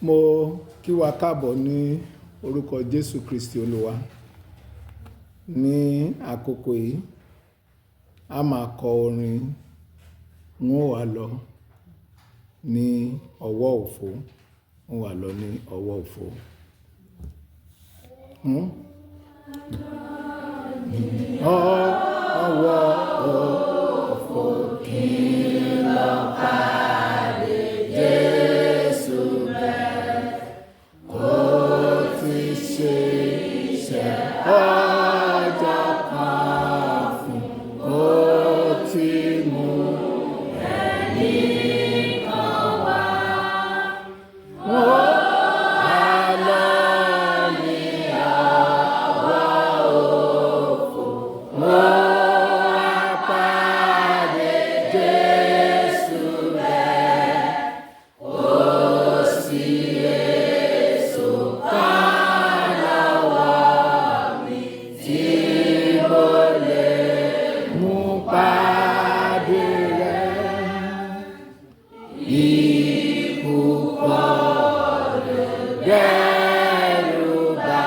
Mo kí wa káàbọ̀ ní orúkọ Jésù Kristi Olúwa. Ní àkókò yìí, a máa kọ orin N ó wá lọ ní ọwọ́ òfo. N ó wá lọ ní ọwọ́ òfo. Hmm? Ọwọ́ òfo kí n lọ pàdé Jésù bẹ́ẹ̀ kó ti ṣe iṣẹ́ ọjọ́ kan fún kó ti mú ẹnìkan wá. Wọ́n á lọ ní ọwọ́ òfo. Wọ́n á pàdé Jésù rẹ̀. Kò sí èso kan lọ́wọ́ mi tí mo lè mú pàdé rẹ̀. Ikú pọ̀ dẹ́rù bà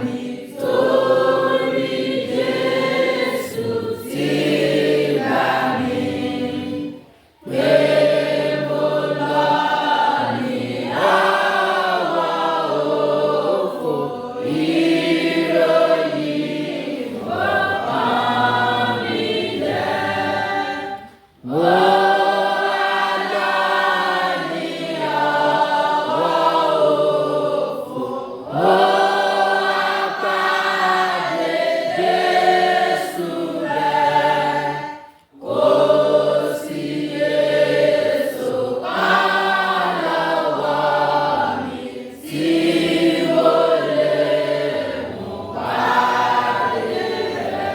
mí torí Jésù ti gbà mí pé mo lọ ní ọwọ́ òfo ìròyìn ọkàn mi jẹ́. Mo wá lọ ní ọwọ́ òfo, mo wá pàdé Jésù rẹ̀. Kò sí èso kan lọ́wọ́ mi tí mo lè mú pàdé rẹ̀.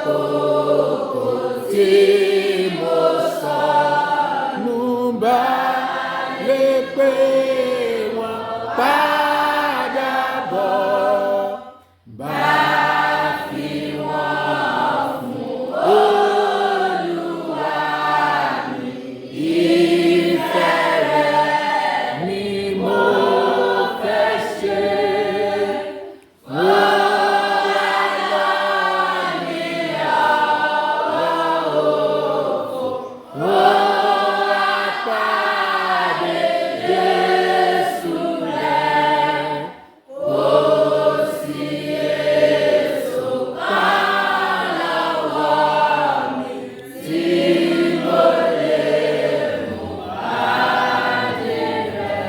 Àkókò tí mo sọnù bá lè pé wọ́n padà bọ̀ bá fi wọ́n fún Olúwa mi. Ìfẹ́ rẹ̀ ni mo fẹ́ ṣe. Mo wá lọ ní ọwọ́ òfo. Mo wá pàdé Jésù rẹ̀. Kò sí èso kan lọ́wọ́ mi tí mo lè mú pàdé rẹ̀.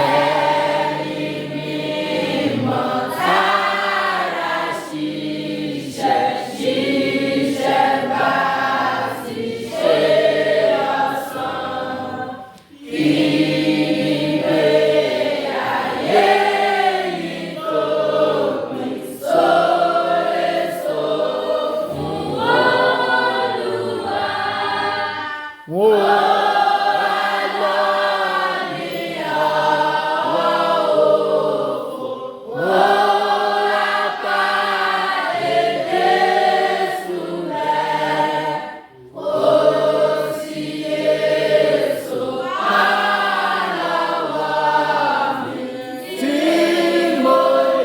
Ẹ̀mí mímọ́ tààrà ṣiṣẹ́ ṣiṣẹ́ bá ti ṣe ọ̀sán. Ìgbé ayé yìí tó pín sóèso fún Olúwa. Wọ́n wá lọ ní ọwọ́ òfo. Wọ́n wá pàdé Jésù rẹ̀. Kò sí èso kan lọ́wọ́ mi tí mo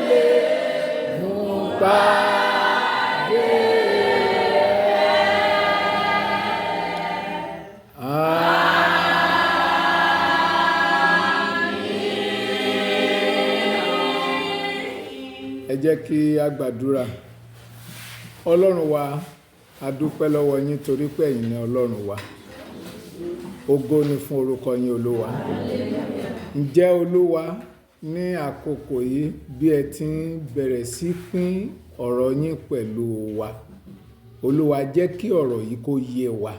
lè mú pàdé rẹ̀. Ẹ jẹ́ kí a gbàdúrà. Ọlọ́run wa, a dúpẹ́ lọ́wọ́ yín torí pé ẹ̀yin ni Ọlọ́run wa. Ògo ni fún orúkọ yín Olúwa. Ǹjẹ́ Olúwa, ní àkókò yìí bí ẹ ti ń bẹ̀rẹ̀ sí pín ọ̀rọ̀ yín pẹ̀lú wa, Olúwa jẹ́ kí ọ̀rọ̀ yìí kó yé wa.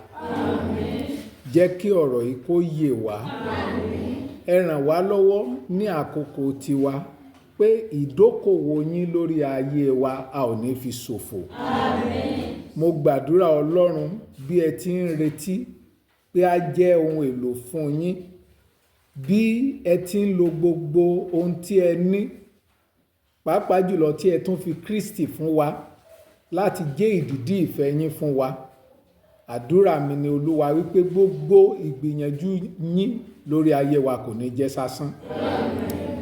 Jẹ́ kí ọ̀rọ̀ yìí kó yé wa. Ẹ ràn wá lọ́wọ́ ní àkókò tiwa pé ìdókòwò yín lórí ayé wa a ò ní fi ṣòfò. Mo gbàdúrà Ọlọ́run bí ẹ ti ń retí pé a jẹ́ ohun èlò fún yín, bí ẹ ti ń lo gbogbo ohun tí ẹ ní, pàápàá jùlọ tí ẹ tún fi Kristi fún wa láti jẹ́ ìdìdí ìfẹ́ yín fún wa. Àdúrà mi ni Olúwa wípé gbogbo ìgbìyànjú yín lórí ayé wa kò ní jẹ́ sásán.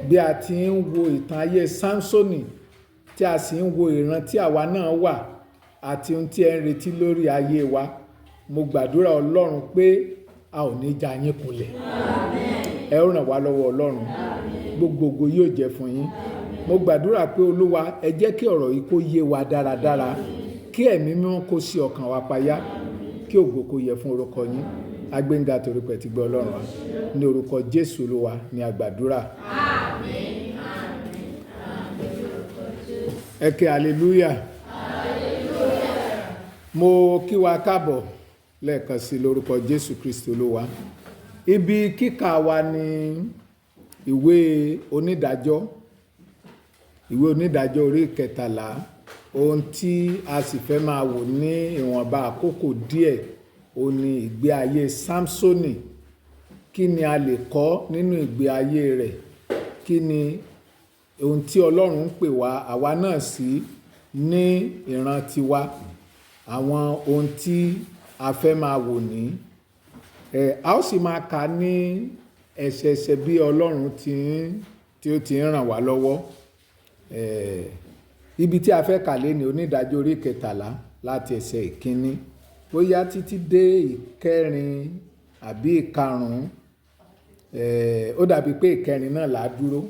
Bí a ti ń wo ìtàn ayé Sámsónì, tí a sì ń wo ìran tí àwa náà wà àti ohun tí ẹ ń retí lórí ayé wa, mo gbàdúrà Ọlọ́run pé a ò ní já yín kulẹ̀. Ẹ ó ràn wá lọ́wọ́ Ọlọ́run. Gbogbo ògo yóò jẹ́ fún yín. Mo gbàdúrà pé Olúwa, ẹ jẹ́ kí ọ̀rọ̀ yìí kó yé wa dáradára, kí ẹ̀mí mímọ́ kó sí ọkàn wa payá, kí ògo kó yẹ fún orúkọ yín. Agbéǹga torí pé ti gbọ́ Ọlọ́run wa. Ní orúkọ Jésù Olúwa ni a gbàdúrà. Àmín, àmín, àmín lórúkọ Jésù. Ẹ ké hallelujah. Hallelujah. Mo kí wa káàbọ̀ lẹ́ẹ̀kan sí lórúkọ Jésù Kristi Olúwa. Ibi kíkà wa ni ìwé onídàájọ́, ìwé onídàájọ́ orí kẹtàlá. Ohun tí a sì fẹ́ máa wò ní ìwọ̀nba àkókò díẹ̀, òun ni ìgbé ayé Sámsónì. Kí ni a lè kọ́ nínú ìgbé ayé rẹ̀? Kí ni ohun tí Ọlọ́run ń pè wá àwa náà sí ní ìran tiwa? Àwọn ohun tí a fẹ́ máa wò ní. A ó sì máa kà ní ẹsẹẹsẹ bí Ọlọ́run tí ó ti ń ràn wá lọ́wọ́. Ibi tí a fẹ́ kà lé ní onídàájọ́ orí kẹtàlá láti ẹsẹ̀ ìkíní, bóyá títí dé ìkẹrin àbí ìkarùn-ún. Ó dàbí pé ìkẹrin náà là á dúró.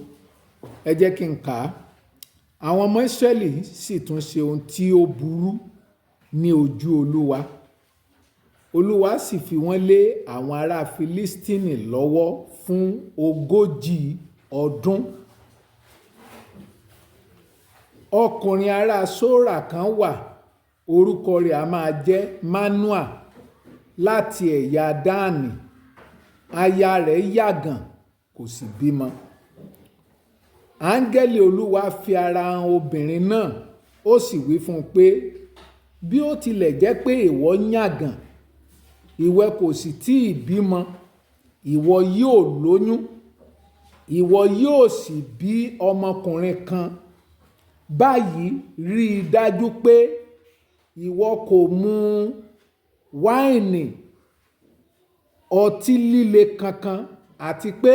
Ẹ jẹ́ kí n kà á. Àwọn ọmọ Ísírẹ́lì sì tún ṣe ohun tí ó burú ní ojú Olúwa. Olúwa sì fi wọ́n lé àwọn ará Filistini lọ́wọ́ fún 40 ọdún. Ọkùnrin ará Sórà kan wà, orúkọ rẹ̀ a máa jẹ́ Manoa, láti ẹ̀yà Dánì. Aya rẹ̀ yàgàn, kò sì bímọ. Áńgẹ́lì Olúwa fi ara han obìnrin náà, ó sì wí fún un pé, bí ó tilẹ̀ jẹ́ pé ìwọ yàgàn, ìwọ kò sì tí ì bímọ, ìwọ yóò lóyún, ìwọ yóò sì bí ọmọkùnrin kan. Báyìí rí i dájú pé ìwọ kò mu wáìnì ọtí líle kankan, àti pé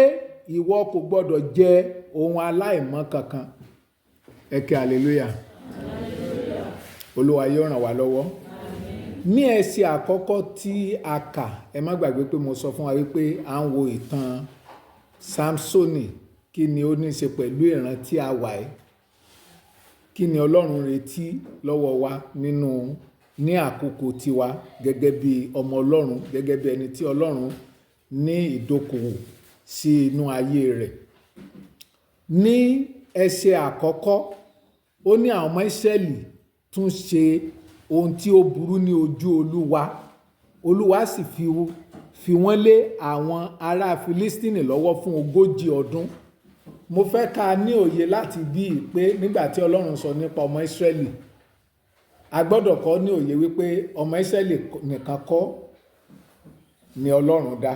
ìwọ kò gbọdọ̀ jẹ ohun aláìmọ́ kankan. Ẹ ké hallelujah. Olúwa yóò ràn wá lọ́wọ́. Ní ẹsẹ̀ àkọ́kọ́ tí a kà, ẹ má gbàgbé pé mo sọ fún wa wípé à ń wo ìtàn Sámsónì. Kí ni ó ní ṣe pẹ̀lú ìran tí a wà yìí? Kí ni Ọlọ́run retí lọ́wọ́ wa ní àkókò tiwa gẹ́gẹ́ bí ọmọ Ọlọ́run, gẹ́gẹ́ bí ẹni tí Ọlọ́run ní ìdókòwò sí inú ayé rẹ̀? Ní ẹsẹ̀ àkọ́kọ́, ó ní àwọn ọmọ Ísírẹ́lì tún ṣe ohun tí ó burú ní ojú Olúwa. Olúwa sì fi wọ́n lé àwọn ará Filistini lọ́wọ́ fún 40 ọdún. Mo fẹ́ ká ní òye láti bí i pé nígbà tí Ọlọ́run sọ nípa ọmọ Ísírẹ́lì, a gbọ́dọ̀ kọ́ ní òye wípé ọmọ Ísírẹ́lì nìkan kọ́ ni Ọlọ́run dá.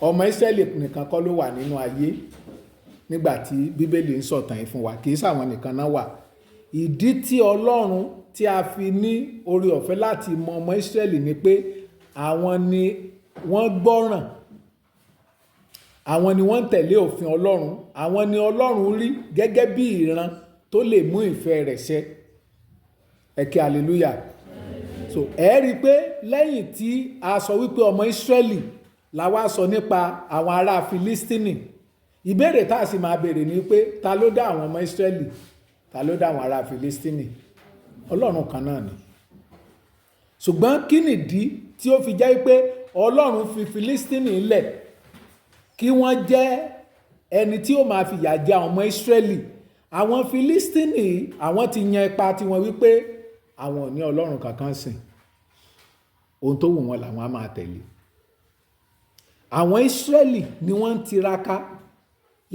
Ọmọ Ísírẹ́lì nìkan kọ́ ló wà nínú ayé nígbà tí Bíbélì ń sọ̀tàn yìí fún wa, kì í ṣàwọn nìkan náà wà. Ìdí tí Ọlọ́run tí a fi ní oore ọ̀fẹ́ láti mọ ọmọ Ísírẹ́lì ni pé àwọn ni wọ́n gbọ́ràn, àwọn ni wọ́n ń tẹ̀lé òfin Ọlọ́run, àwọn ni Ọlọ́run rí gẹ́gẹ́ bí ìran tó lè mú ìfẹ́ rẹ̀ ṣẹ. Ẹ ké hallelujah. So ẹ rí i pé lẹ́yìn tí a sọ wípé ọmọ Ísírẹ́lì la wá sọ nípa àwọn ará Filistini. Ìbéèrè tá a sì máa béèrè ni pé ta ló dá àwọn ọmọ Ísírẹ́lì, ta ló dá àwọn ará Filistini? Ọlọ́run kan náà ni. Ṣùgbọ́n kí nìdí tí ó fi jẹ́ pé Ọlọ́run fi Filistini lẹ̀ kí wọ́n jẹ́ ẹni tí ó máa fìyà jẹ àwọn ọmọ Ísírẹ́lì? Àwọn Filistini àwọn ti yan ipa tiwọn wípé àwọn ò ní Ọlọ́run kankan sìn, ohun tó wù wọ́n làwọn á máa tẹ̀lé. Àwọn Ísírẹ́lì ni wọ́n ń tiraka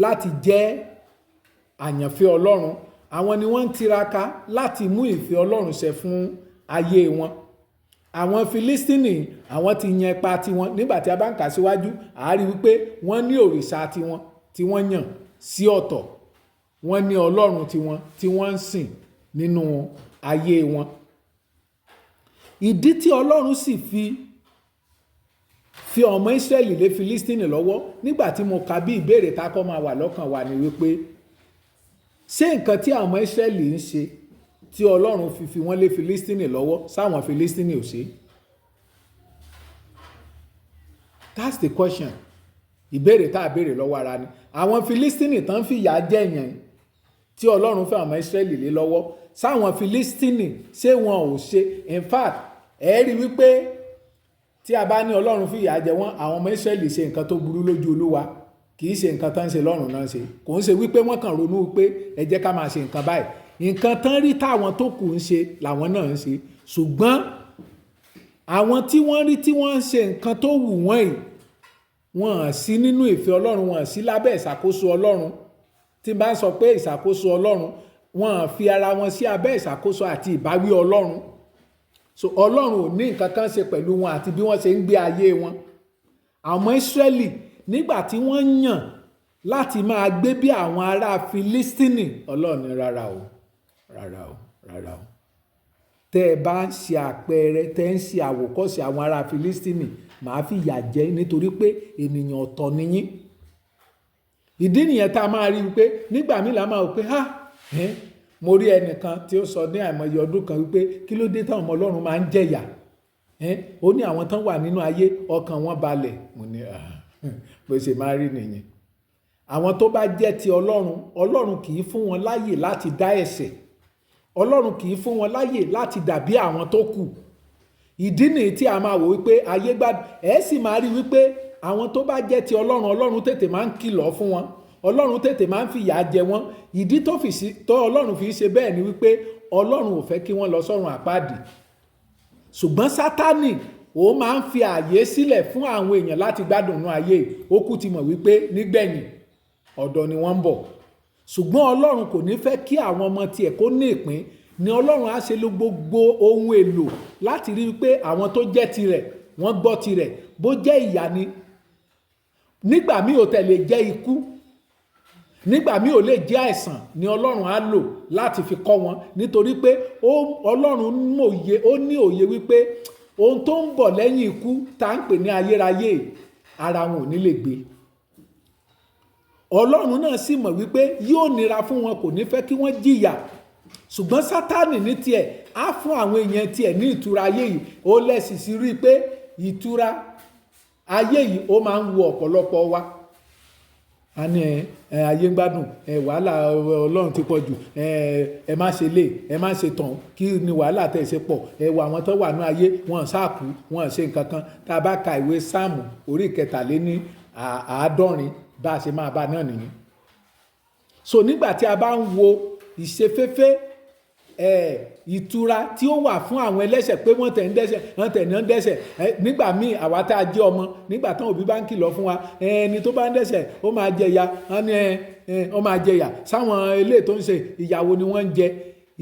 láti jẹ́ àyànfẹ́ Ọlọ́run, àwọn ni wọ́n ń tiraka láti mú ìfẹ́ Ọlọ́run ṣẹ fún ayé wọn. Àwọn Filistini àwọn ti yan ipa tiwọn. Nígbà tí a bá ń kà síwájú, a rí wípé wọ́n ní òrìṣà tiwọn tí wọ́n yàn sí ọ̀tọ̀, wọ́n ní Ọlọ́run tiwọn tí wọ́n ń sìn nínú ayé wọn. Ìdí tí Ọlọ́run sì fi ọmọ Ísírẹ́lì lé Filistini lọ́wọ́, nígbà tí mo kà, bí ìbéèrè tá a kọ́ máa wà lọ́kàn wa ni wípé, ṣé nǹkan tí àwọn ọmọ Ísírẹ́lì ń ṣe tí Ọlọ́run fi wọ́n lé Filistini lọ́wọ́, sáwọn Filistini ò ṣe? That's the question. Ìbéèrè tá a béèrè lọ́wọ́ ara ni. Àwọn Filistini tán fìyà jẹ yẹn tí Ọlọ́run fẹ́ ọmọ Ísírẹ́lì lé lọ́wọ́, sáwọn Filistini ṣé wọn ò ṣe? In fact, ẹ rí wípé tí a bá ní Ọlọ́run fìyà jẹ wọ́n, àwọn ọmọ Ísírẹ́lì ṣe nǹkan tó burú lójú Olúwa. Kì í ṣe nǹkan tán ń ṣe lọ́run náà ṣe. Kò ń ṣe wípé wọ́n kàn ronú pé ẹ jẹ́ ká máa ṣe nǹkan báyìí. Nǹkan tán rí táwọn tó kù ń ṣe làwọn náà ń ṣe. Ṣùgbọ́n àwọn tí wọ́n rí tí wọ́n ń ṣe nǹkan tó wù wọ́n yìí, wọ́n à sí nínú ìfẹ́ Ọlọ́run, wọ́n à sí lábẹ́ ìṣàkóso Ọlọ́run. Tí n bá ń sọ pé ìṣàkóso Ọlọ́run, wọ́n à fi ara wọn sí abẹ́ ìṣàkóso àti ìbáwí Ọlọ́run. So Ọlọ́run ò ní nǹkan kan ṣe pẹ̀lú wọn àti bí wọ́n ṣe ń gbé ayé wọn. Àwọn Ísírẹ́lì, nígbà tí wọ́n yàn láti máa gbé bí àwọn ará Filistini, Ọlọ́run ní rárá o, rárá o, rárá o. Tẹ́ ẹ bá ń ṣe àpẹẹrẹ, tẹ́ ẹ ń ṣe àwòkọ́ṣe àwọn ará Filistini, màá fi ìyà jẹ nítorí pé ènìyàn ọ̀tọ̀ ni yín. Ìdí nìyẹn tá a máa rí wípé nígbà míì la máa wò pé, ha, mo rí ẹnìkan tí ó sọ ní àìmọye ọdún kan wípé kí ló dé táwọn ọmọ Ọlọ́run máa ń jẹ̀yà? Ó ní àwọn tán wà nínú ayé, ọkàn wọn balẹ̀. Mo ní, bó ṣe máa rí nìyẹn. Àwọn tó bá jẹ́ ti Ọlọ́run, Ọlọ́run kì í fún wọn láyè láti dá ẹ̀ṣẹ̀. Ọlọ́run kì í fún wọn láyè láti dàbí àwọn tó kù. Ìdí nìyí tí a máa wò wípé ayé gbádùn. Ẹ sì máa rí wípé àwọn tó bá jẹ́ ti Ọlọ́run, Ọlọ́run tètè máa ń kìlọ̀ fún wọn. Ọlọ́run tètè máa ń fìyà jẹ wọ́n. Ìdí tó Ọlọ́run fi ṣe bẹ́ẹ̀ ni wípé Ọlọ́run ò fẹ́ kí wọ́n lọ sọ́run àpáàdì. Ṣùgbọ́n Sátánì, ó máa ń fi ààyè sílẹ̀ fún àwọn èèyàn láti gbádùn inú ayé. Ó kú ti mọ̀ wípé nígbẹ̀yìn ọ̀dọ̀ ni wọ́n ń bọ̀. Ṣùgbọ́n Ọlọ́run kò ní fẹ́ kí àwọn ọmọ tiẹ̀ kó ní ìpín. Ni Ọlọ́run á ṣe lo gbogbo ohun èlò láti rí wípé àwọn tó jẹ́ tirẹ̀, wọ́n gbọ́ tirẹ̀. Bó jẹ́ ìyà ni, nígbà míì ò tẹ̀lé jẹ́ ikú, nígbà míì ò lè jẹ́ àìsàn ni Ọlọ́run á lò láti fi kọ́ wọn. Nítorí pé Ọlọ́run mòye, ó ní òye wípé ohun tó ń bọ̀ lẹ́yìn ikú tá ń pè ní ayérayé, ara wọn ò ní lè gbé. Ọlọ́run náà sì mọ̀ wípé yóò nira fún wọn, kò ní fẹ́ kí wọ́n jìyà. Ṣùgbọ́n Sátánì ní tiẹ̀ á fún àwọn èèyàn tiẹ̀ ní ìtura ayé yìí. Ó lẹ́sìn sí rí i pé ìtura ayé yìí ó máa ń wo ọ̀pọ̀lọpọ̀ wa. A ní ẹ ayé ń gbádùn, ẹ wàhálà Ọlọ́run ti pọ̀ jù, ẹ má ṣe lè, ẹ má ṣe tàn, kí ni wàhálà tẹ̀ ṣe pọ̀? Ẹ wo àwọn tó wà ní ayé, wọn sáàkú, wọn ṣe nǹkan kan. Tá a bá ka ìwé Sáàmù orí 73, bá a ṣe máa bá náà nìyẹn. So nígbà tí a bá ń wo ìṣeféfé, ìtura tí ó wà fún àwọn ẹlẹ́ṣẹ̀ pé wọ́n tẹ̀ ń dẹ́ṣẹ̀, wọ́n tẹ̀ ń dẹ́ṣẹ̀. Nígbà míì àwa tá a jẹ́ ọmọ, nígbà táwọn òbí bá ń kìlọ̀ fún wa, ẹni tó bá ń dẹ́ṣẹ̀ ó máa jẹ ìyà, wọ́n ní ó máa jẹ ìyà. Sáwọn eléyìí tó ń ṣe ìyàwó ni wọ́n ń jẹ.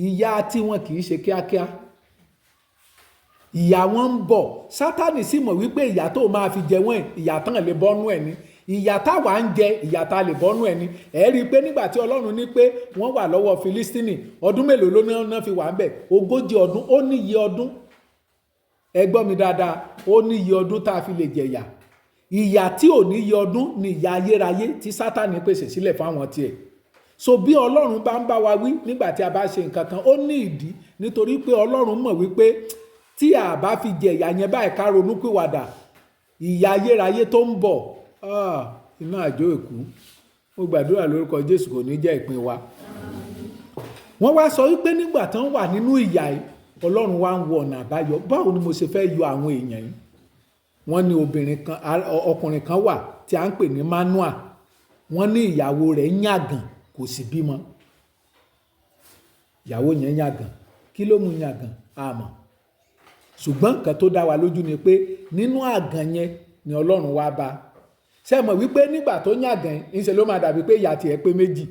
Ìyà tí wọn kì í ṣe kíákíá. Ìyà wọn ń bọ̀. Sátánì sì mọ̀ wípé ìyà tó máa fi jẹ wọ́n, ìyà tán lè bọ́nú ẹ̀ ni. Ìyà táwa ń jẹ, ìyà tá lè bọ́nú ẹ̀ ni. Ẹ rí i pé nígbà tí Ọlọ́run ní pé wọ́n wà lọ́wọ́ Filistini, ọdún mélòó ló náà fi wà ń bẹ̀? 40 ọdún. Ó ní iye ọdún. Ẹ gbọ́ mi dáadáa, ó ní iye ọdún tá a fi lè jẹ̀yà. Ìyà tí ò ní iye ọdún ni ìyà ayérayé tí Sátánì pèsè sílẹ̀ fáwọn tiẹ̀. So bí Ọlọ́run bá ń bá wa wí nígbà tí a bá ṣe nǹkan kan, ó ní ìdí, nítorí pé Ọlọ́run mọ̀ wípé tí a bá fi jẹ̀yà yẹn báyìí ká ronúpìwàdà, ìyà ayérayé tó ń bọ̀, iná àjò èkú. Mo gbàdúrà lórúkọ Jésù, kò ní jẹ́ ìpín wa. Wọ́n wá sọ wípé nígbà tán wà nínú ìyà yìí, Ọlọ́run wá ń wo ọ̀nà àbáyọ. Báwo ni mo ṣe fẹ́ yọ àwọn èèyàn yìí? Wọ́n ní obìnrin kan, ọkùnrin kan wà tí a ń pè ní Manoah. Wọ́n ní ìyàwó rẹ̀ yàgàn, kò sì bímọ. Ìyàwó yẹn yàgàn. Kí ló mú yàgàn? A mọ̀. Ṣùgbọ́n nǹkan tó dá wa lójú ni pé nínú àgàn yẹn ni Ọlọ́run wá bá. Ṣé mọ̀ wípé nígbà tó yàgàn, ńṣe ló máa dàbí pé ìyà tiẹ̀ pé méjì.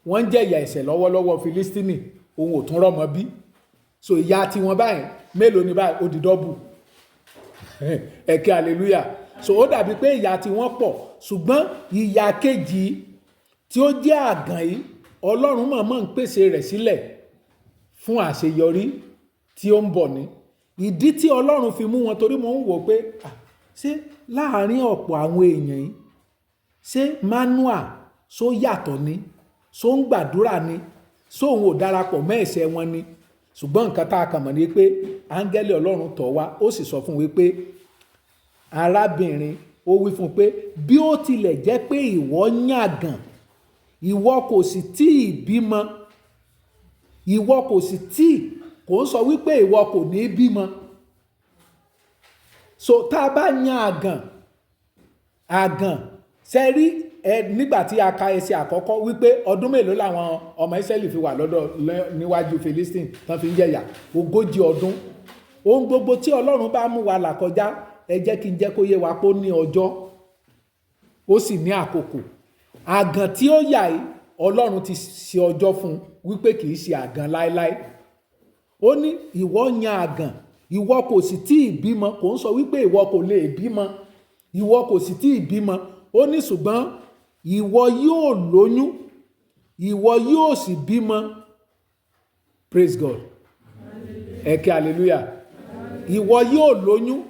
Wọ́n ń jẹ ìyà ẹ̀ṣẹ̀ lọ́wọ́lọ́wọ́ Filistini, òun ò tún rọ́mọ bí. So ìyà tiwọn báyìí mélòó ni báyìí? Ó di dọ́bù. Ẹ ké hallelujah. So ó dàbí pé ìyà tiwọn pọ̀, ṣùgbọ́n ìyà kejì tí ó jẹ́ àgàn yìí, Ọlọ́run mọ̀ọ́mọ̀ ń pèsè rẹ̀ sílẹ̀ fún àṣeyọrí tí ó ń bọ̀ ni. Ìdí tí Ọlọ́run fi mú wọn, torí mo ń wò pé ṣé láàárín ọ̀pọ̀ àwọn èèyàn yìí, ṣé Manoah ṣó yàtọ̀ ni, ṣó ń gbàdúrà ni, ṣó òun ò darapọ̀ mọ́ ẹ̀ṣẹ̀ wọn ni? Ṣùgbọ́n nǹkan tá a kàn mọ̀ ni pé áńgẹ́lì Ọlọ́run tọ̀ wá, ó sì sọ fún wípé arábìnrin, ó wí fún un pé bí ó tilẹ̀ jẹ́ pé ìwọ yàgàn, ìwọ kò sì tí ì bímọ, ìwọ kò sì tí ì, kò ń sọ wípé ìwọ kò ní bímọ. So tá a bá yan àgàn, àgàn ṣe rí ẹ nígbà tí a ka ẹsẹ̀ àkọ́kọ́ wípé ọdún mélòó làwọn ọmọ Ísírẹ́lì fi wà lọ́dọ̀ níwájú Philistine tán fi ń jẹ̀yà? 40 ọdún. Ohun gbogbo tí Ọlọ́run bá mú wa là kọjá, ẹ jẹ́ kí n jẹ́ kó yé wa pé ó ní ọjọ́, ó sì ní àkókò. Àgàn tí ó yà yìí, Ọlọ́run ti ṣe ọjọ́ fún un wípé kì í ṣe àgàn láéláé. Ó ní ìwọ yan àgàn, ìwọ kò sì tí ì bímọ. Kò ń sọ wípé ìwọ kò lè bímọ, ìwọ kò sì tí ì bímọ. Ó ní ṣùgbọ́n ìwọ yóò lóyún, ìwọ yóò sì bímọ. Praise God. Ẹ ké hallelujah. Ìwọ yóò lóyún.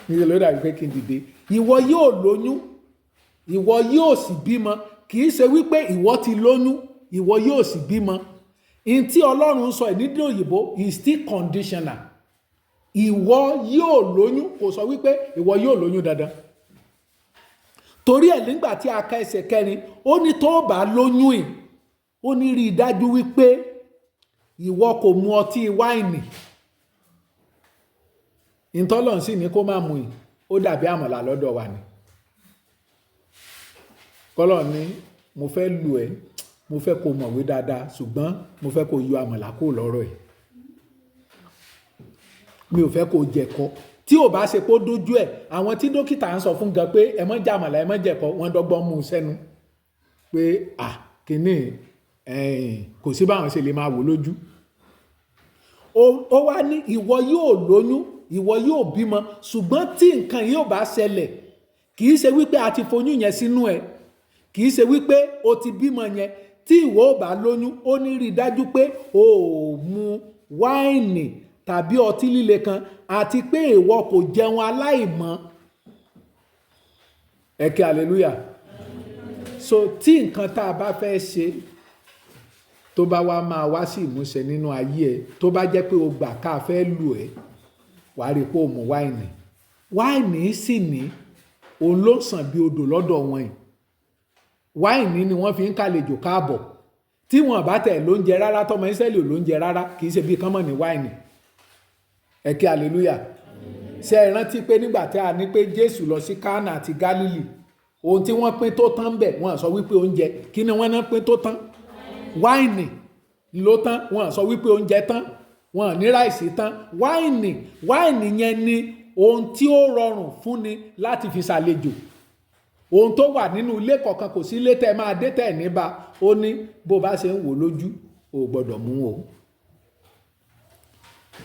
Níṣẹ́ ló dàbí pé kí n dìde. Ìwọ yóò lóyún, ìwọ yóò sì bímọ. Kì í ṣe wípé ìwọ ti lóyún, ìwọ yóò sì bímọ. Ihun tí Ọlọ́run sọ ní òyìnbó is still conditional. Ìwọ yóò lóyún, kò sọ wípé ìwọ yóò lóyún dandan. Torí ẹ̀ nígbà tí a ka ẹsẹ̀ kẹrin, ó ní tó bá lóyún yìí, ó ní rí i dájú wípé ìwọ kò mu ọtí wáìnì. Ìtọ́lọ́run sì ní kó má mu yìí, ó dàbí àmàlà lọ́dọ̀ wa ni. Kọ́lọ́run ní mo fẹ́ lù ẹ́, mo fẹ́ kó mọ̀wé dáadáa, ṣùgbọ́n mo fẹ́ kó yọ àmàlà kó lọ́rọ̀ ẹ̀. Mi ò fẹ́ kó jẹ̀kọ. Tí ò bá ṣe pé ó dójú ẹ̀, àwọn tí dókítà ń sọ fún gan pé ẹ má jẹ àmàlà, ẹ má jẹ̀kọ, wọ́n dọ́gbọ́n mú un sẹ́nu pé kíní kò sí báwọn ṣe lè máa wò lójú. Ó wá ní ìwọ yóò lóyún, ìwọ yóò bímọ, ṣùgbọ́n tí nǹkan yìí ò bá ṣẹlẹ̀, kì í ṣe wípé a ti foyún yẹn sínú ẹ, kì í ṣe wípé o ti bímọ yẹn. Tí ìwọ ò bá lóyún, ó ní rí i dájú pé o ò mu wáìnì tàbí ọtí líle kan, àti pé ìwọ kò jẹun aláìmọ́. Ẹ ké hallelujah. So tí nǹkan tá a bá fẹ́ ṣe tó bá wá máa wá sí ìmúṣẹ nínú ayé ẹ, tó bá jẹ́ pé o gbà ká fẹ́ lù ẹ́, wàá rí pé o mu wáìnì. Wáìnì sì ní òun ló sàn bí odò lọ́dọ̀ wọn yìí. Wáìnì ni wọ́n fi ń kàlejò káàbọ̀. Tí wọ́n bá tẹ̀ lóúnjẹ rárá, tọmọ Ísírẹ́lì ò lóúnjẹ rárá, kì í ṣe bí kánmọ̀ ní wáìnì. Ẹ ké hallelujah. Ṣé ẹ rántí pé nígbà tí a ní pé Jésù lọ sí Kánà àti Gálílì, ohun tí wọ́n pín tó tán bẹ̀, wọ́n sọ wípé oúnjẹ. Kí ni wọ́n náà pín tó tán? Wáìnì ló tán. Wọ́n sọ wípé oúnjẹ tán, wọ́n ní ráìsì tán. Wáìnì, wáìnì yẹn ni ohun tí ó rọrùn fúnni láti fi ṣàlejò. Ohun tó wà nínú ilé kọ̀ọ̀kan, kò sí ilé tẹ́ máa dé tẹ́ ní bá. Ó ní bó bá ṣe ń wò lójú, o ò gbọ́dọ̀ mú o.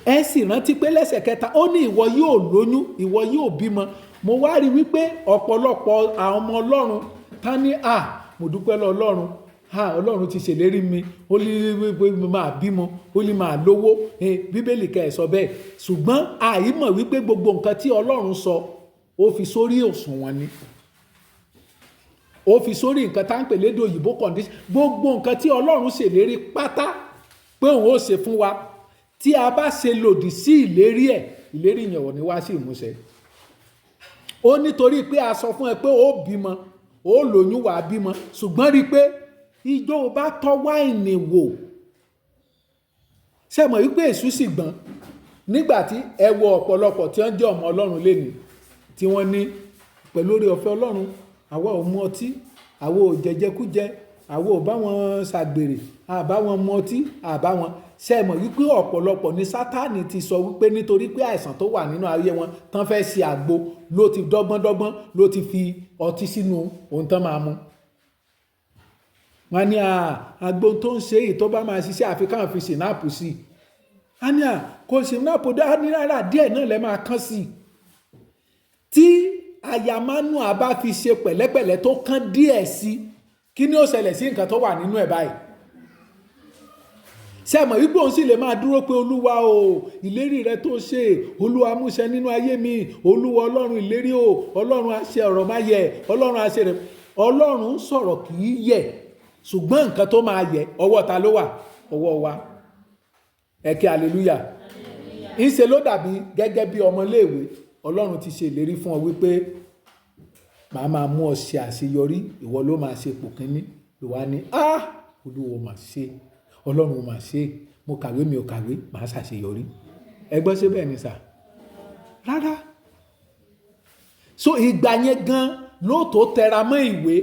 Ẹ sì rántí pé lẹ́sẹ̀ kẹta, ó ní ìwọ yóò lóyún, ìwọ yóò bímọ. Mo wá rí wípé ọ̀pọ̀lọpọ̀ àwọn ọmọ Ọlọ́run tán ní mo dúpẹ́ lọ Ọlọ́run, Ọlọ́run ti ṣèlérí mi, ó ní wípé mo máa bímọ, ó ní máa lówó. Bíbélì kẹ́ ẹ̀ sọ bẹ́ẹ̀. Ṣùgbọ́n àìmọ̀ wípé gbogbo nǹkan tí Ọlọ́run sọ, ó fi sórí òṣùwọ̀n ni. Ó fi sórí nǹkan tá ń pè lédè òyìnbó condition. Gbogbo nǹkan tí Ọlọ́run ṣèlérí pátá pé òun ó ṣe fún wa, tí a bá ṣe lòdì sí ìlérí ẹ̀, ìlérí yẹn ò ní wá sí ìmúṣẹ. Ó nítorí pé a sọ fún ẹ pé ó bímọ, ó lóyún wà bímọ, ṣùgbọ́n rí i pé ijó bá tọ́ wáìnì wò. Ṣé mọ̀ wípé èṣù sì gbọ́n nígbà tí ẹ wo ọ̀pọ̀lọpọ̀ tí wọ́n jẹ́ ọmọ Ọlọ́run lénìí, tí wọ́n ní pẹ̀lú oore ọ̀fẹ́ Ọlọ́run, àwa ò mu ọtí, àwa ò jẹjẹkújẹ, àwa ò bá wọn ṣàgbèrè, à bá wọn mu ọtí, à bá wọn. Ṣé mọ̀ wípé ọ̀pọ̀lọpọ̀ ní Sátánì ti sọ wípé nítorí pé àìsàn tó wà nínú ayé wọn tán fẹ́ ṣe àgbo, ló ti dọ́gbọ́ndọ́gbọ́n, ló ti fi ọtí sínú ohun tán máa mu. Wọ́n ní àgbo tó ń ṣe èyí tó bá máa ṣiṣẹ́ àfi káwọn fi ṣìnáàpù sí i. A ní kò ṣìnáàpù dá ní rárá, díẹ̀ náà lẹ máa kán sí i. Tí aya Manoah bá fi ṣe pẹ̀lẹ́pẹ̀lẹ́ tó kán díẹ̀ sí i, kí ni ó ṣẹlẹ̀ sí nǹkan tó wà nínú ẹ̀ báyìí? Ṣé mọ̀ wípé òun sì lè máa dúró pé Olúwa o, ìlérí rẹ tó ṣe, Olúwa múṣẹ nínú ayé mi, Olúwa Ọlọ́run ìlérí o, Ọlọ́run á ṣe ọ̀rọ̀ má yẹ, Ọlọ́run á ṣe rẹ̀. Ọlọ́run sọ̀rọ̀ kì í yẹ̀, ṣùgbọ́n nǹkan tó máa yẹ, ọwọ́ ta ló wà? Ọwọ́ wa. Ẹ ké hallelujah. Ńṣe ló dàbí gẹ́gẹ́ bí ọmọléèwé, Ọlọ́run ti ṣe ìlérí fún ọ wípé màá máa mú ọ ṣe àṣeyọrí, ìwọ ló máa ṣe ipò kíní. Ló wá ní, ah, Olúwa mà ṣe, Ọlọ́run mà ṣe, mo kàwé mi ò kàwé, màá ṣàṣeyọrí. Ẹ gbọ́ ṣé bẹ́ẹ̀ ni sà? Rárá. So ìgbà yẹn gan ló tó tẹra mọ́ ìwé.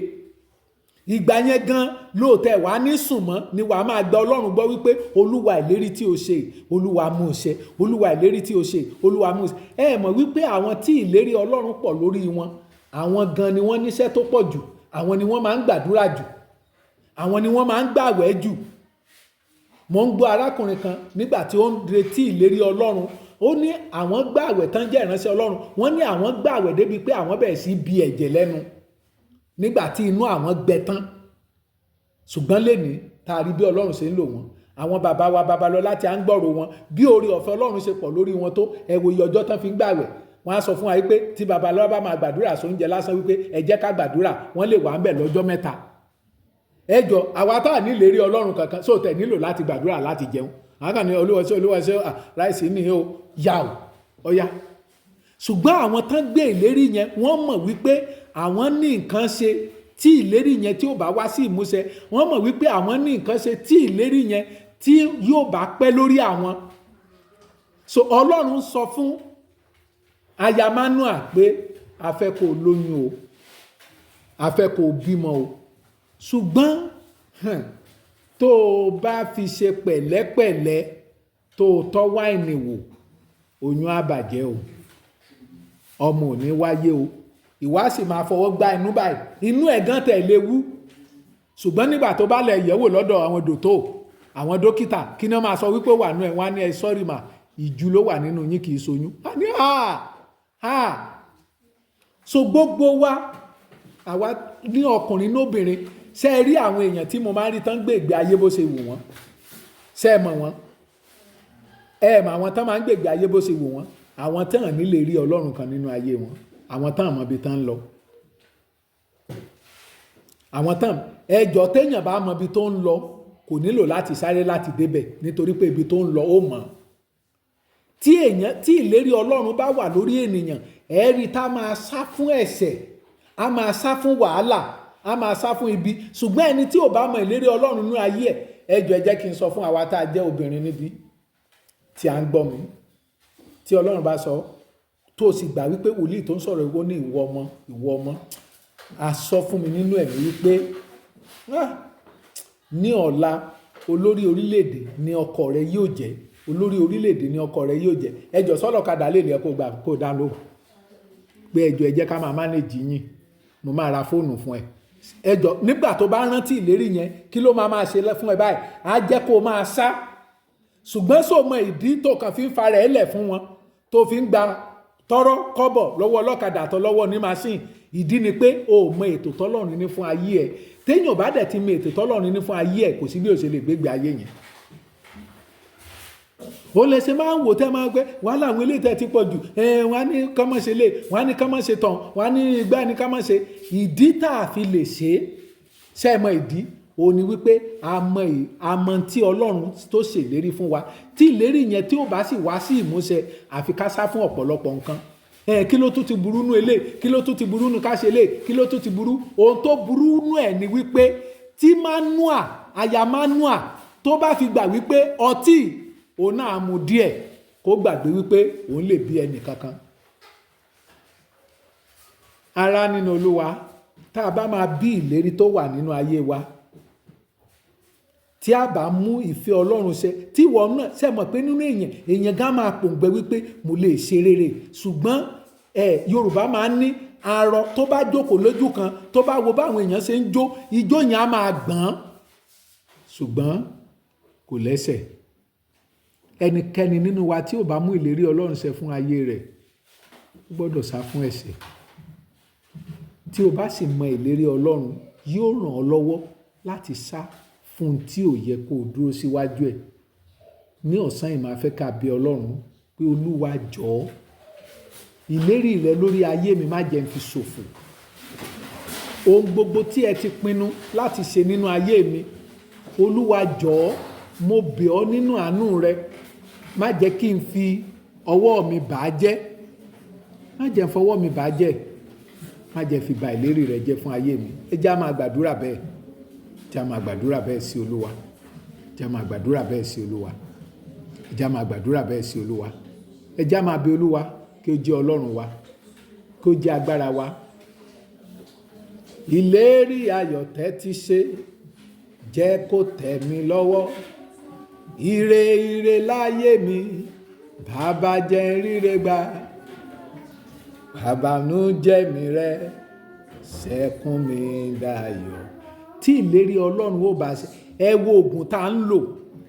Ìgbà yẹn gan ló tẹ wá ní sùn mọ́ ni wàá máa gba Ọlọ́run gbọ́ wípé Olúwa ìlérí tí o ṣe, Olúwa mú ṣẹ, Olúwa ìlérí tí o ṣe, Olúwa mú ṣẹ. Ẹ mọ̀ wípé àwọn tí ìlérí Ọlọ́run pọ̀ lórí wọn, àwọn gan ni wọ́n níṣẹ́ tó pọ̀ jù, àwọn ni wọ́n máa ń gbàdúrà jù, àwọn ni wọ́n máa ń gbàwẹ̀ jù. Mo ń gbọ́ arákùnrin kan nígbà tí ó ń retí ìlérí Ọlọ́run, ó ní àwọn gbàwẹ̀ tán jẹ́ ìránṣẹ́ Ọlọ́run, wọ́n ní àwọn gbàwẹ̀ débi pé àwọn bẹ̀rẹ̀ sí bí ẹ̀jẹ̀ lẹ́nu nígbà tí inú àwọn gbẹ tán. Ṣùgbọ́n lénìí tá a rí bí Ọlọ́run ṣe ń lò wọ́n, àwọn bàbá wa Babalọlá tí a ń gbọ́rò wọn, bí oore ọ̀fẹ́ Ọlọ́run ṣe pọ̀ lórí wọn tó, ẹ wo iye ọjọ́ tán fi ń gbàwẹ̀. Wọ́n á sọ fún wa wípé tí Babalọlá bá máa gbàdúrà sóúnjẹ lásán wípé ẹ jẹ́ ká gbàdúrà, wọ́n lè wà ń bẹ̀ lọ́jọ́ mẹ́ta. Ẹ jọ, àwa tá à ní ìlérí Ọlọ́run kankan, sóò tẹ̀ nílò láti gbàdúrà láti jẹun. Àwọn kan ní Olúwa ṣe, Olúwa ṣe, ráìsì ní o, yà o, ọ̀ya. Ṣùgbọ́n àwọn tán gbé ìlérí yẹn, wọ́n mọ̀ wípé àwọn ní nǹkan ṣe tí ìlérí yẹn tí ó bá wá sí ìmúṣẹ, wọ́n mọ̀ wípé àwọn ní nǹkan ṣe tí ìlérí yẹn tí yóò bá pẹ́ lórí àwọn. So Ọlọ́run sọ fún aya Manoa pé a fẹ́ kó lóyún o, a fẹ́ kó bímọ o, ṣùgbọ́n tó o bá fi ṣe pẹ̀lẹ́pẹ̀lẹ́ tó o tọ́ wáìnì wò, oyún á bàjẹ́ o, ọmọ ò ní wáyé o, ìwà sì máa fọwọ́ gbá inú báyìí, inú ẹ̀ gan tẹ̀ lè wú. Ṣùgbọ́n nígbà tó bá lẹ̀ yẹ̀wò lọ́dọ̀ àwọn dòtó, àwọn dókítà, kí ni wọ́n máa sọ wípé wà nú ẹ̀, wọ́n á ní ẹ sọ́rí mà, ìju ló wà nínú yín kì í ṣoyún. A ní ha ha. So gbogbo wa, àwa ní ọkùnrin lóbìnrin, ṣé ẹ rí àwọn èèyàn tí mo máa ń rí tán gbé ìgbé ayé bó ṣe wù wọ́n? Ṣé ẹ mọ̀ wọ́n? Ẹ mọ̀ àwọn tán máa ń gbé ìgbé ayé bó ṣe wù wọ́n? Àwọn tán ní lè rí Ọlọ́run kan nínú ayé wọn, àwọn tán mọ̀ ibi tán ń lọ. Àwọn tán ẹjọ́ téèyàn bá mọ ibi tó ń lọ kò nílò láti sáré láti débẹ̀ nítorí pé ibi tó ń lọ ó mọ̀. Tí èèyàn, tí ìlérí Ọlọ́run bá wà lórí ènìyàn, ẹ rí tá máa sá fún ẹ̀ṣẹ̀, a máa sá fún wàhálà, a máa sá fún ibi. Ṣùgbọ́n ẹni tí ò bá mọ ìlérí Ọlọ́run nínú ayé ẹ̀, ẹ jọ̀ọ́ ẹ jẹ́ kí n sọ fún àwa tá a jẹ́ obìnrin níbí tí à ń gbọ́ mi, tí Ọlọ́run bá sọ tó sì gbà wípé wòlíì tó ń sọ̀rọ̀ ìwọ ní ìwọ ọmọ, ìwọ ọmọ, a sọ fún mi nínú ẹ̀mí wípé, ní ọ̀la olórí orílẹ̀-èdè ni ọkọ rẹ yóò jẹ́, olórí orílẹ̀-èdè ni ọkọ rẹ yóò jẹ́. Ẹ jọ̀ọ́ sọ́lọ́kadà lè ní ẹ kó gbà kó dá lóhùn pé ẹ jọ̀ọ́ ẹ jẹ́ ká máa manage yín, mo máa ra fóònù fún ẹ. Ẹ jọ̀ọ́ nígbà tó bá rántí ìlérí yẹn, kí ló máa máa ṣe fún ẹ báyìí? Á jẹ́ kó máa sá. Ṣùgbọ́n sọ mọ ìdí tó kàn fi ń fa rẹ̀ lẹ̀ fún wọn, tó fi ń gba tọ́rọ́ kọ́bọ̀ lọ́wọ́ ọlọ́kadà àtọlọ́wọ́ ní machine. Ìdí ni pé o ò mọ ètò tọ́lọ́run ní fún ayé ẹ. Téèyàn bá dẹ̀ ti mọ ètò tọ́lọ́run ní fún ayé ẹ, kò sí bí ó ṣe lè gbégbé ayé yẹn. Ó lè ṣe máa ń wò tẹ́ máa ń pẹ́ wàhálà àwọn eléyìí tẹ́ ti pọ̀ jù, wọ́n á ní ká má ṣe lè, wọ́n á ní ká má ṣe tán, wọ́n á ní igbá ní ká má ṣe. Ìdí tá a fi lè ṣe é, ṣé ẹ mọ ìdí? Ó ní wípé a mọ a mọ tí Ọlọ́run tó ṣèlérí fún wa. Tí ìlérí yẹn tí ó bá sì wá sí ìmúṣẹ, àfi ká sá fún ọ̀pọ̀lọpọ̀ nǹkan. Kí ló tún ti burú nú elé? Kí ló tún ti burú nú ká ṣe lé? Kí ló tún ti burú? Ohun tó burú nú ẹ̀ ni wípé tí Manoa, aya Manoa, tó bá fi gbà wípé ọtí òun náà mu díẹ̀, kó gbàgbé wípé òun lè bí ẹnì kankan. Ará nínú Olúwa, tá a bá máa bí ìlérí tó wà nínú ayé wa, tí a bá mú ìfẹ́ Ọlọ́run ṣẹ, tí ìwọ náà ṣe mọ̀ pé nínú èèyàn, èèyàn gan máa pòǹgbẹ wípé mo lè ṣe rere. Ṣùgbọ́n Yorùbá máa ń ní arọ tó bá jókòó lójú kan, tó bá wo báwọn èèyàn ṣe ń jó, ijó yẹn á máa gbọ̀n. Ṣùgbọ́n kò lẹ́sẹ̀. Ẹnikẹ́ni nínú wa tí ò bá mú ìlérí Ọlọ́run ṣẹ fún ayé rẹ̀, ó gbọ́dọ̀ sá fún ẹ̀ṣẹ̀. Tí o bá sì mọ ìlérí Ọlọ́run, yóò ràn ọ́ lọ́wọ́ láti sá fún tí ò yẹ kó dúró síwájú ẹ̀. Ní ọ̀sán yìí, màá fẹ́ ká bí Ọlọ́run pé, Olúwa, jọ̀ọ́, ìlérí rẹ lórí ayé mi, má jẹ́ n fi ṣòfò. Ohun gbogbo tí ẹ ti pinnu láti ṣe nínú ayé mi, Olúwa, jọ̀ọ́, mo bẹ̀ ọ́ nínú àánú rẹ, má jẹ́ kí n fi ọwọ́ mi bà á jẹ́. Má jẹ́ n fọwọ́ mi bà á jẹ́. Má jẹ́ fi ba ìlérí rẹ jẹ́ fún ayé mi. Ẹ jẹ́ á máa gbàdúrà bẹ́ẹ̀. Jẹ́ á máa gbàdúrà bẹ́ẹ̀ sí Olúwa. Jẹ́ á máa gbàdúrà bẹ́ẹ̀ sí Olúwa. Ẹ jẹ́ á máa gbàdúrà bẹ́ẹ̀ sí Olúwa. Ẹ jẹ́ á máa bẹ̀ Olúwa kí ó jẹ́ Ọlọ́run wa, kí ó jẹ́ agbára wa. Ìlérí ayọ̀ tẹ́ ti ṣe, jẹ́ kó tẹ̀ mí lọ́wọ́. Ire, ire láyé mi, bàbá, jẹ́ n ríre gbà. Bàbánújẹ́ mi rẹ́, sẹ́kún mi dayọ̀. Tí ìlérí Ọlọ́run ó bá ṣe, ẹ wo oògùn tá à ń lò.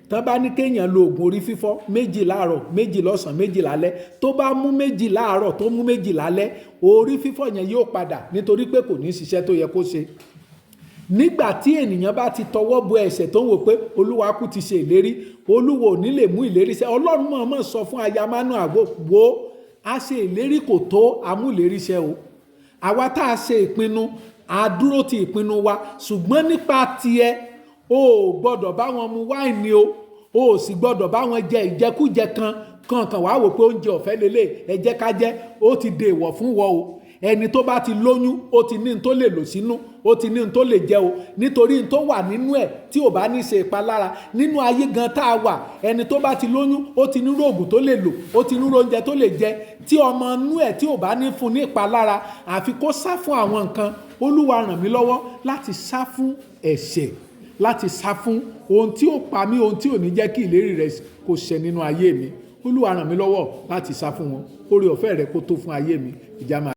Tán bá ní kéèyàn lo oògùn orí fífọ́, 2 láàárọ̀, 2 lọ́sàn-án, 2 lálẹ́, tó bá mú 2 láàárọ̀, tó mú 2 lálẹ́, orí fífọ́ yẹn yóò padà, nítorí pé kò ní ṣiṣẹ́ tó yẹ kó ṣe. Nígbà tí ènìyàn bá ti tọwọ́ bọ ẹ̀ṣẹ̀, tó ń wò pé Olúwa kú ti ṣe ìlérí, Olúwa ò ní lè mú ìlérí ṣẹ. Ọlọ́run mọ̀ọ́mọ̀ sọ fún aya Mánóà, wo, a ṣe ìlérí kò tó amúlérí ṣẹ o. Àwa tá a ṣe ìpinnu, a dúró ti ìpinnu wa, ṣùgbọ́n nípa tiẹ̀, o ò gbọ́dọ̀ bá wọn mu wáìnì o, o ò sì gbọ́dọ̀ bá wọn jẹ ìjẹkújẹ kan kankan. Wàá wò pé oúnjẹ ọ̀fẹ́ lélẹ̀, ẹ jẹ́ ká jẹ́, ó ti dèèwọ̀ fún wọ o. Ẹni tó bá ti lóyún, ó ti ní n tó lè lò sínú, ó ti ní n tó lè jẹ o, nítorí n tó wà nínú ẹ̀ tí ò bá ní ṣe ìpalára nínú ayé gan tá a wà. Ẹni tó bá ti lóyún, ó ti nírú oògùn tó lè lò, ó ti nírú oúnjẹ tó lè jẹ, tí ọmọ inú ẹ̀ tí ò bá ní fún ní ìpalára, àfi kó sá fún àwọn nǹkan. Olúwa, ràn mí lọ́wọ́ láti sá fún ẹ̀ṣẹ̀, láti sá fún ohun tí ó pa mí, ohun tí ò ní jẹ́ kí ìlérí rẹ kó ṣẹ nínú ayé mi. Olúwa, ràn mí lọ́wọ́ láti sá fún wọn. Oore ọ̀fẹ́ rẹ kó tó fún ayé mi. Ìjà máa.